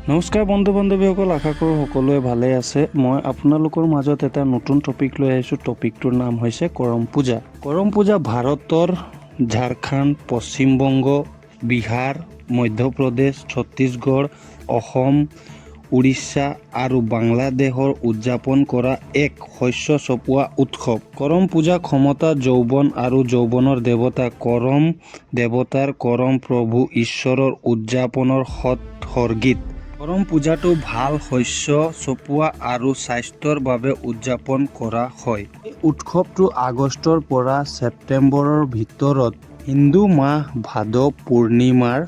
নমস্কাৰ বন্ধু বান্ধৱীসকল, আশা কৰোঁ সকলোৱে ভালে আছে। মই আপোনালোকৰ মাজত এটা নতুন টপিক লৈ আহিছোঁ। টপিকটোৰ নাম হৈছে কৰম পূজা। কৰম পূজা ভাৰতৰ ঝাৰখণ্ড, পশ্চিমবংগ, বিহাৰ, মধ্যপ্ৰদেশ, ছত্তীশগড়, অসম, উৰিষ্যা আৰু বাংলাদেশৰ উদযাপন কৰা এক শস্য চপোৱা উৎসৱ। কৰম পূজা ক্ষমতা, যৌৱন আৰু যৌৱনৰ দেৱতা কৰম দেৱতাৰ কৰম প্ৰভু ঈশ্বৰৰ উদযাপনৰ সৎসৰ্গিত। কৰম পূজাটো ভাল শস্য চপোৱা আৰু স্বাস্থ্যৰ বাবে উদযাপন কৰা হয়। এই উৎসৱটো আগষ্টৰ পৰা ছেপ্টেম্বৰৰ ভিতৰত হিন্দু মাহ ভাদ পূৰ্ণিমাৰ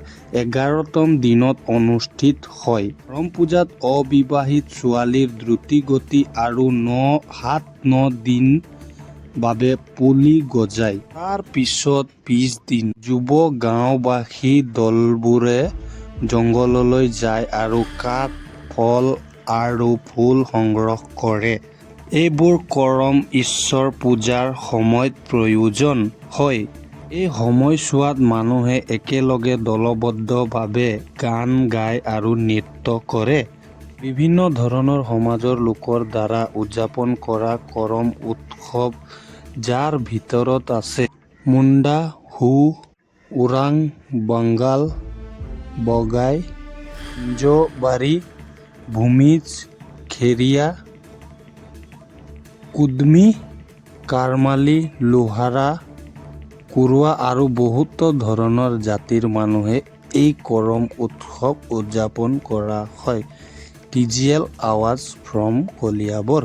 11তম দিনত অনুষ্ঠিত হয়। কৰম পূজাত অবিবাহিত ছোৱালীৰ দ্ৰুতগতি আৰু 7-9 দিন বাবে পুলি গজায়। তাৰ পিছত 20 দিন যুৱ গাঁওবাসী দলবোৰে জংঘললৈ যায় আৰু কাঠ, ফল আৰু ফুল সংগ্ৰহ কৰে। এইবোৰ কৰম ঈশ্বৰ পূজাৰ সময়ত প্ৰয়োজন হয়। এই সময়ছোৱাত মানুহে একেলগে দলবদ্ধভাৱে গান গায় আৰু নৃত্য কৰে। বিভিন্ন ধৰণৰ সমাজৰ লোকৰ দ্বাৰা উদযাপন কৰা কৰম উৎসৱ, যাৰ ভিতৰত আছে মুণ্ডা, হো, ওৰাং, বাংগাল, বগাই, মিঞ্জবাৰী, ভূমিজ, খেৰিয়া, কুদমি, কাৰমালি, লোহাৰা, কুৰুৱা আৰু বহুতো ধৰণৰ জাতিৰ মানুহে এই কৰম উৎসৱ উদযাপন কৰা হয়। টিজিএল আৱাজ ফ্ৰম কলিয়াবৰ।